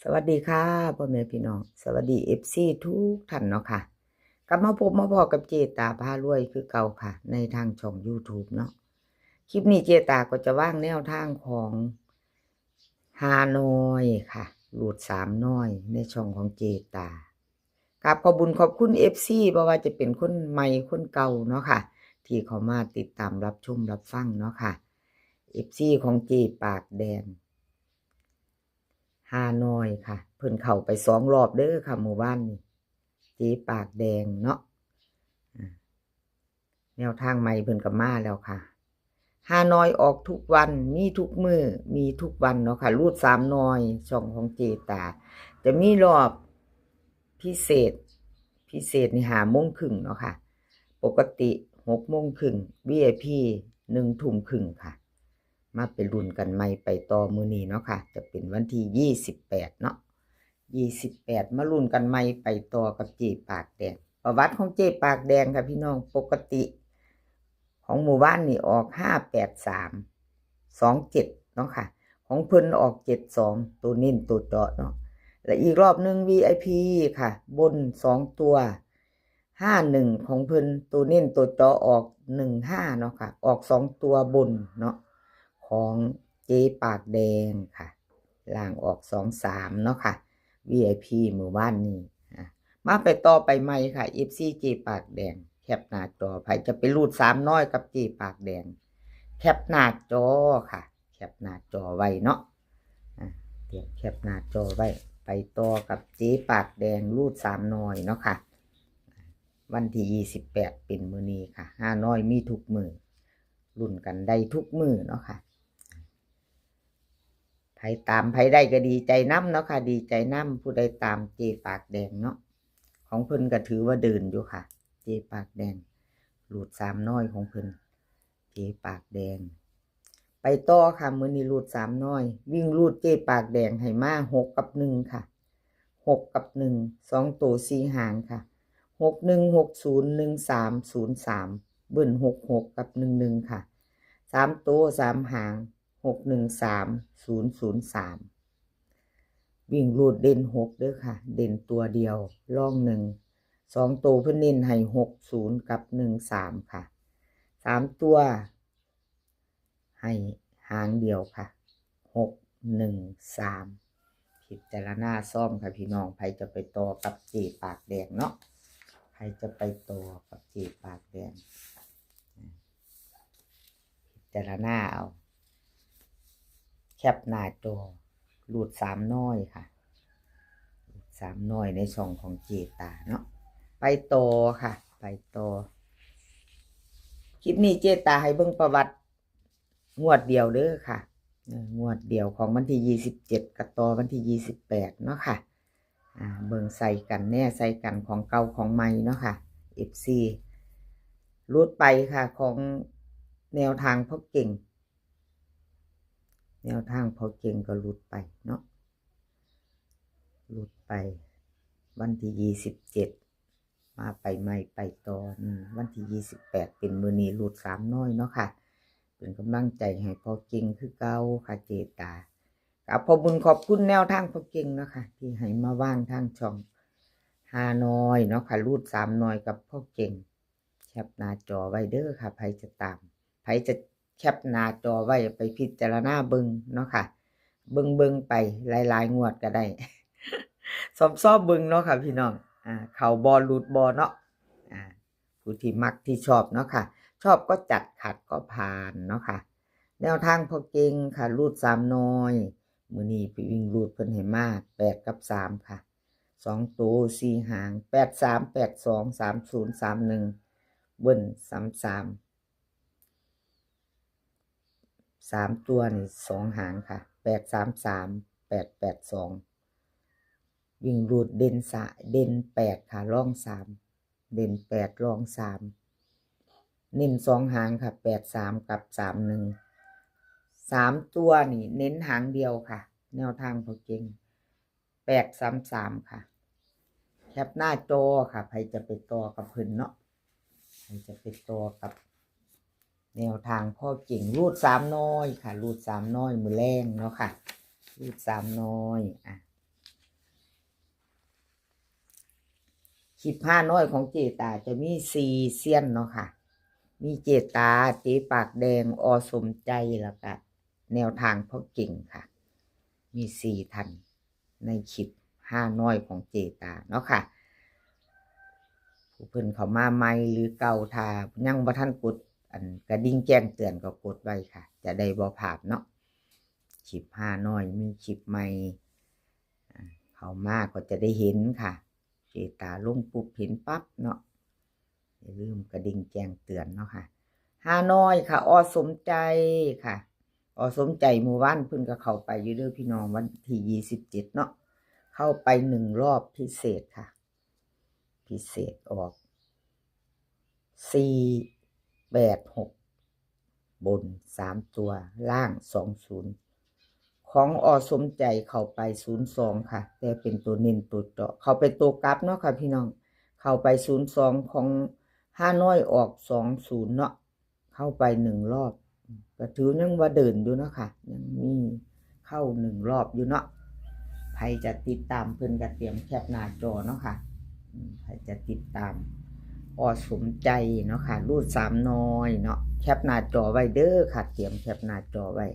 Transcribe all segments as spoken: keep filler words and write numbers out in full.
สวัสดีค่ะ พ่อแม่พี่น้อง สวัสดี เอฟซี ทุกท่านเนาะค่ะ กลับมาพบมาพ้อกับเจตาพารวยคือเก่าค่ะ ในทางช่อง YouTube เนาะ คลิปนี้เจตาก็จะวางแนวทางของฮานอยค่ะ รูดสามน้อย ในช่องของเจตา กราบขอบบุญขอบคุณ เอฟซี บ่ว่าจะเป็นคนใหม่คนเก่าเนาะค่ะ ที่เข้ามาติดตามรับชมรับฟังเนาะค่ะ เอฟซี ของเจปากแดง ฮานอยค่ะ เพิ่นเข้าไปสองรอบเด้อค่ะ มื้อวานนี้ เจปากแดงเนาะ อ่า แนวทางใหม่เพิ่นก็มาแล้วค่ะ ฮานอยออกทุกวัน มีทุกมื้อ มีทุกวันเนาะค่ะ รูดสามน้อย ช่องของเจตา จะมีรอบพิเศษ พิเศษนี่ห้าโมงครึ่งเนาะค่ะ ปกติหกโมงครึ่ง วี ไอ พี หนึ่งทุ่มครึ่งค่ะ มาไปลุ้นกันใหม่ไปต่อมื้อนี้เนาะค่ะ จะเป็นวันที่ยี่สิบแปดเนาะ ยี่สิบแปด มาลุ้นกันใหม่ไปต่อกับเจปากแดง ประวัติของเจปากแดงค่ะพี่น้อง ปกติ ของหมู่บ้านนี่ออก ห้าแปดสาม สองเจ็ด เนาะค่ะ ของเพิ่นออก เจ็ดสอง ตัวเน้นตัวเจาะเนาะ และอีกรอบหนึ่ง วี ไอ พี ค่ะ บนสองตัว ห้าหนึ่ง ของเพิ่น ตัวเน้นตัวเจาะออก หนึ่งห้า เนาะค่ะ ออกสองตัวบนเนาะ ของเจปากแดงค่ะ ล่างออก สองสาม เนาะค่ะ วี ไอ พี มื้อวานนี้ อ่ะ มาไปต่อไปใหม่ค่ะ เอฟซี เจปากแดง แคปหน้าจอ ไผจะไปรูดสามน้อยกับเจปากแดง แคปหน้าจอค่ะ แคปหน้าจอไว้เนาะ อ่ะ เตรียมแคปหน้าจอไว้ ไปต่อกับเจปากแดง รูดสามน้อยเนาะค่ะ วันที่ยี่สิบแปด เป็นมื้อนี้ค่ะ ฮานอยมีทุกมื้อ ลุ้นกันได้ทุกมื้อเนาะค่ะ ไผตามไผได้ก็ดีใจนำเนาะค่ะ ดีใจนำ ผู้ใดตามเจปากแดงเนาะ ของเพิ่นก็ถือว่าเดินอยู่ค่ะ เจปากแดง รูดสามน้อยของเพิ่น เจปากแดง ไปต่อค่ะ มื้อนี้รูดสามน้อย วิ่งรูดเจปากแดงให้มา หกกับหนึ่งค่ะ หกกับหนึ่ง สองตัวสี่หางค่ะ หกหนึ่ง หกศูนย์ หนึ่งสาม ศูนย์สาม เบิ้ล หกหก กับ หนึ่งหนึ่ง ค่ะ สามตัวสามหาง หกหนึ่งสาม ศูนย์ศูนย์สาม วิ่งรูดเด่นหกเด้อค่ะ เด่นตัวเดียว รองหนึ่ง สองตัวเพิ่นเน้นให้ หกศูนย์ กับ หนึ่งสาม ค่ะ สามตัว ให้หางเดียวค่ะ หกหนึ่งสาม พิจารณาซ่อมค่ะพี่น้อง ไผจะไปต่อกับเจปากแดงเนาะ ไผจะไปต่อกับเจปากแดง พิจารณาเอา แคปหน้าจอ รูดสามน้อยค่ะ รูดสามน้อยในช่องของเจตาเนาะ ไปต่อค่ะ ไปต่อ คลิปนี้เจตาให้เบิ่งประวัติงวดเดียวเด้อค่ะ เออ งวดเดียวของวันที่ยี่สิบเจ็ด กับต่อวันที่ยี่สิบแปดเนาะค่ะ อ่า เบิ่งใส่กัน แน่ใส่กัน ของเก่าของใหม่เนาะค่ะ เอฟซี หลุดไปค่ะ ของแนวทางพ่อเก่ง แนวทางพ่อเก่งก็หลุดไปเนาะ หลุดไป วันที่ยี่สิบเจ็ด มาไปใหม่ไปต่อ อืม วันที่ยี่สิบแปด เป็นมื้อนี้ หลุดสามน้อยเนาะค่ะ เป็นกำลังใจให้พ่อเก่งคือเก่าค่ะเจตา กราบขอบบุญขอบคุณแนวทางพ่อเก่งเนาะค่ะ ที่ให้มาวางทางช่องฮานอยเนาะค่ะ หลุดสามน้อยกับพ่อเก่ง แคปหน้าจอไว้เด้อค่ะ ไผจะตาม ไผจะแคปหน้าจอไว้ไปพิจารณาเบิ่งเนาะค่ะ เบิ่งๆ ไปหลายๆ งวดก็ได้ ซ่อมๆ เบิ่งเนาะค่ะพี่น้อง อ่า เข้าบ่หลุดบ่เนาะ อ่า ผู้ที่มักที่ชอบเนาะค่ะ ชอบก็จัด ขัดก็ผ่านเนาะค่ะ แนวทางพ่อเก่งค่ะ หลุดสามน้อย มื้อนี้ไปวิ่งหลุดเพิ่นให้มา แปดกับสามค่ะ สองตัวสี่หาง แปดสาม แปดสอง สามศูนย์ สามหนึ่ง เบิ้ลสามสาม สามตัวนี่สองหางค่ะ แปดสามสาม แปดแปดสอง วิ่งหลุดเด่นสะ เด่นแปดค่ะ รองสาม เด่นแปด รองสาม เน้นสองหางค่ะ แปดสาม กับ สามหนึ่ง สามตัวนี่เน้นหางเดียวค่ะ แนวทางพ่อเก่ง แปดสามสาม ค่ะ แคปหน้าจอค่ะ ไผจะไปต่อกับเพิ่นเนาะ ไผจะไปต่อกับ แนวทางพ่อเก่ง หลุดสามน้อยค่ะ หลุดสามน้อย มื้อแลงเนาะค่ะ หลุดสามน้อย อ่ะ คลิปฮานอยของเจตาจะมีสี่เซียนเนาะค่ะ มีเจตา เจปากแดง อ.สมใจ แล้วก็แนวทางพ่อเก่งค่ะ มีสี่ท่านในคลิปฮานอยของเจตาเนาะค่ะ ผู้เพิ่นเข้ามาใหม่หรือเก่า ถ้ายังบ่ทันกดอันกระดิ่งแจ้งเตือนก็กดไว้ค่ะ จะได้บ่พลาดเนาะ คลิปฮานอยมีคลิปใหม่ อ่า เข้ามาก็จะได้เห็นค่ะ เจตาลงปุ๊บเห็นปั๊บเนาะ อย่าลืมกระดิ่งแจ้งเตือนเนาะค่ะ ฮานอยค่ะ อ.สมใจค่ะ อ.สมใจเมื่อวานเพิ่นก็เข้าไปอยู่เด้อพี่น้อง วันที่ยี่สิบเจ็ดเนาะ เข้าไปหนึ่งรอบพิเศษค่ะ พิเศษออก สี่แปดหก บนสามตัว ล่างสองศูนย์ ของ อ.สมใจเข้าไปศูนย์สองค่ะ แต่เป็นตัวเน้นตัวเจาะ เข้าไปตัวกลับเนาะค่ะพี่น้อง เข้าไปศูนย์สอง ของฮานอยออกสองศูนย์เนาะ เข้าไปหนึ่งรอบ ก็ถือยังว่าเดินอยู่เนาะค่ะ ยังมีเข้าหนึ่งรอบอยู่เนาะ ใครจะติดตามเพิ่นก็เตรียมแคปหน้าจอเนาะค่ะ อืม ใครจะติดตาม อ.สมใจเนาะค่ะ รูดสามน้อยเนาะ แคปหน้าจอไว้เด้อค่ะ เตรียมแคปหน้าจอไว้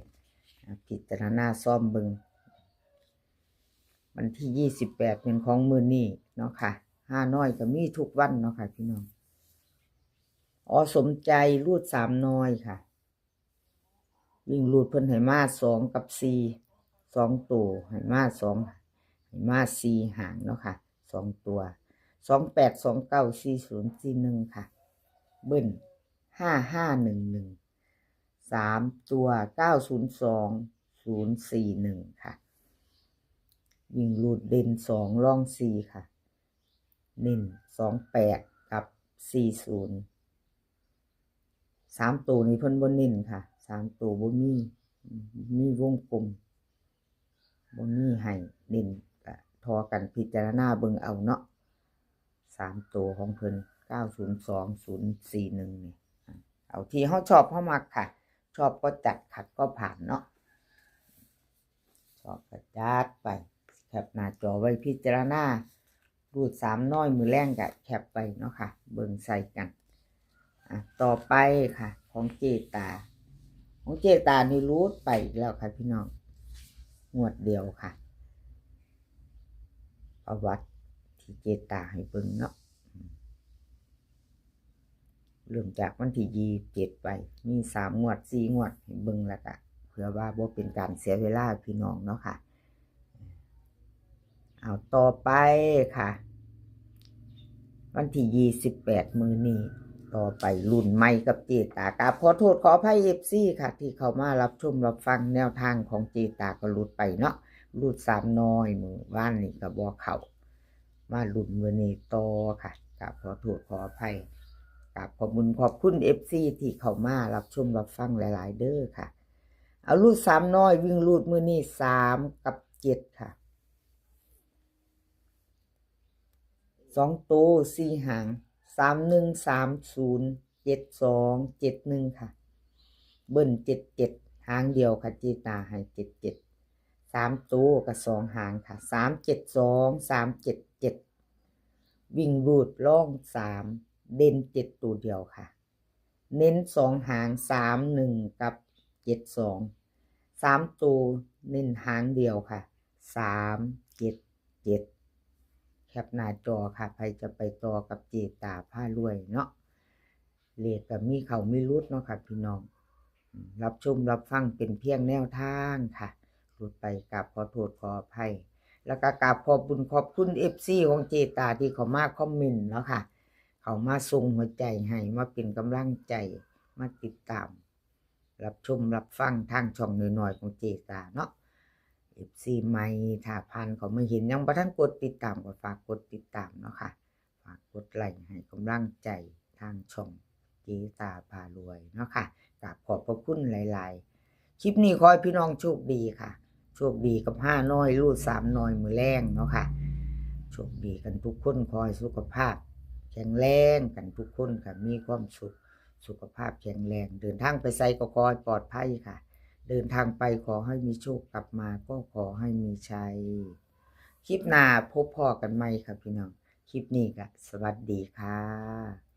อ่า พิจารณาซ่อมเบิ่ง วันที่ยี่สิบแปดเป็นของมื้อนี้เนาะค่ะ ฮานอยก็มีทุกวันเนาะค่ะพี่น้อง อ.สมใจรูดสามน้อยค่ะ วิ่งรูดเพิ่นให้มาสองกับสี่ สองตัวให้มาสอง ให้มาสี่หางเนาะค่ะ สองตัว สองแปด สองเก้า สี่ศูนย์ สี่หนึ่งค่ะ เบิ้ล ห้าห้าหนึ่งหนึ่ง สามตัว เก้าศูนย์สอง ศูนย์สี่หนึ่งค่ะ วิ่งรูดเด่นสอง รองสี่ค่ะ เน้นสองแปดกับสี่ศูนย์ สามตัวนี้เพิ่นบ่เน้นค่ะ สามตัวบ่มี อืม มีวงกลม บ่มีให้เน้น ก็ทอกันพิจารณาเบิ่งเอาเนาะ สามตัวของเพิ่น เก้าศูนย์สอง ศูนย์สี่หนึ่ง นี่ อ่ะ เอาที่เฮาชอบเฮามักค่ะ ชอบก็จัด ขัดก็ผ่านเนาะ ชอบก็จัดไป แคปหน้าจอไว้พิจารณา รูดสามน้อยมื้อแลงก็แคปไปเนาะค่ะ เบิ่งใส่กัน อ่ะ ต่อไปค่ะ ของเจตา ของเจตานี่รูดไปอีกแล้วค่ะพี่น้อง งวดเดียวค่ะ ประวัติที่เจตาให้เบิ่งเนาะ เริ่มจากวันที่ยี่สิบเจ็ดไป มีสามงวด สี่งวดให้เบิ่งแล้วก็ เพื่อว่าบ่เป็นการเสียเวลาพี่น้องเนาะค่ะ เอาต่อไปค่ะ วันที่ยี่สิบแปดมื้อนี้ ต่อไปรุ่นใหม่กับเจตา กราบขอโทษขออภัย เอฟซี ค่ะ ที่เข้ามารับชมรับฟังแนวทางของเจตาก็หลุดไปเนาะ หลุดสามน้อย มื้อวานนี้ก็บ่เข้า มารุ่นมื้อนี้ต่อค่ะ กราบขอโทษขออภัย กราบขอบคุณขอบคุณ เอฟซี ที่เข้ามารับชมรับฟังหลายๆ เด้อค่ะ เอารูดสามน้อย วิ่งรูดมื้อนี้สามกับเจ็ดค่ะ สองตัวสี่หาง สามหนึ่ง สามศูนย์ เจ็ดสอง เจ็ดหนึ่งค่ะ เบิ้ลเจ็ดเจ็ด หางเดียวค่ะ เจตาให้เจ็ดเจ็ด สามตัวก็สองหางค่ะ สามเจ็ดสอง สามเจ็ดเจ็ด วิ่งรูดรองสาม เด่นเจ็ดตัวเดียวค่ะ เน้นสองหาง สามหนึ่ง กับ เจ็ดสอง สามตัวเน้นหางเดียวค่ะ สามเจ็ดเจ็ด แคปหน้าจอค่ะ ใครจะไปต่อกับเจตาพารวยเนาะ เลขก็มีเข้ามีหลุดเนาะค่ะพี่น้อง รับชมรับฟังเป็นเพียงแนวทางค่ะ หลุดไปกราบขอโทษขออภัย แล้วก็กราบขอบบุญขอบคุณ เอฟซี ของเจตาที่เข้ามาคอมเมนต์เนาะค่ะ เข้ามาส่งหัวใจให้ มาเป็นกำลังใจ มาติดตาม รับชมรับฟังทางช่องน้อยๆ ของเจตาเนาะ เอฟซี ใหม่ ถ้าผ่านเข้ามาเห็นยังบ่ทันกดติดตามก็ฝากกดติดตามเนาะค่ะ ฝากกดไลค์ให้กำลังใจทางช่องเจตาพารวยเนาะค่ะ กราบขอบพระคุณหลายๆ คลิปนี้ขอให้พี่น้องโชคดีค่ะ โชคดีกับฮานอย รูดสามน้อยมื้อแลงเนาะค่ะ โชคดีกันทุกคน ขอให้สุขภาพแข็งแรงกันทุกคนค่ะ มีความสุข สุขภาพแข็งแรง เดินทางไปไสก็ขอให้ปลอดภัยค่ะ เดินทางไปขอให้มีโชค กลับมาก็ขอให้มีชัย คลิปหน้าพบพ้อกันใหม่ค่ะพี่น้อง คลิปนี้ก็สวัสดีค่ะ